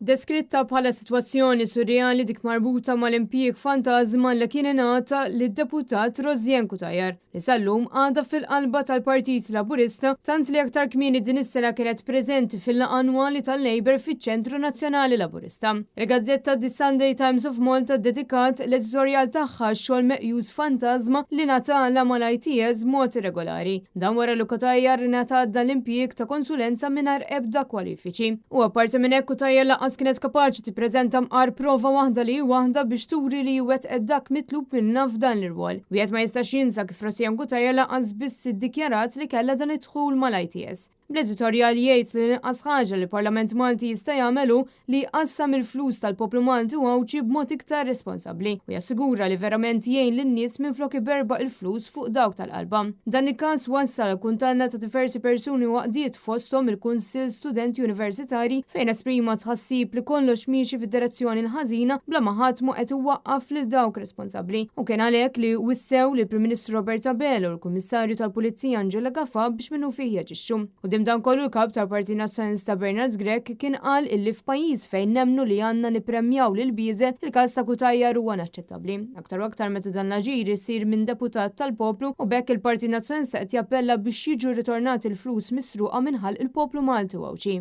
Deskritta bħala sitwazzjoni surreali dik marbuta mal-impjieg fantażma li kien ingħata lid-Deputat Rosianne Cutajar, li sal-lum għadha fil-qalba tal-Partit Laburista tant li aktar kmieni din is-sena kienet preżenti fil-laqgħa annwali tal-Labour fiċ-Ċentru Nazzjonali Laburista. Il-gazzetta The Sunday Times of Malta ddedikat l-editorjal tagħha għax-xogħol meqjus fantażma li ngħatalha mal-ITS b'mod irregolari. Dan wara li Cutajar ingħatat dan l-impjieg ta' konsulenza mingħajr ebda kwalifiċi. U apparti minn hekk Cutajar lanqas kienet kapaċi tippreżenta mqar prova waħda li hi waħda biex turi li hi wettqet dak mitlub minnha f'dan l-irwol. Wieħed ma jistax jinsa kif Rosianne Cutajar lanqas biss iddikjarat li kellha dan id-dħul mal-ITS. Bl-editorjal jgħid li l-inqas ħaġa li l-Parlament Malti jista' jagħmel hu li jqassam il-flus tal-poplu Malti u Għawdxi b'mod iktar responsabbli u jassigura li verament jgħin lin-nies minflok iberbaq il-flus fuq dawk tal-qalba. Dan il-każ wassal għal kundanna ta' diversi persuni u għaqdiet fosthom il-Kunsill Studenti Universitarji fejn esprima tħassib li kollox miexi fid-direzzjoni l-ħażina bla ma ħadd mhu qed iwaqqaf lil dawk responsabbli. U kien għalhekk li wissew lill-Prim Ministru Robert Abela u l-Kummissarju tal-Pulizija Angela Gafà biex minnufih jaġixxu. Quddiem dan kollu l-Kap tal-Partit Nazzjonalista Bernard Grech kien qal illi f'pajjiż fejn nemmnu li għandna nippremjaw lill-bieżel, il-każ ta' Cutajar huwa inaċċettabbli. Aktar u aktar meta dan l-aġir isir minn deputat tal-poplu u b'hekk il-Partit Nazzjonalista qed jappella biex jiġu rritornati l-flus misruqa minn ħalq il-poplu Malti u Għawdxi.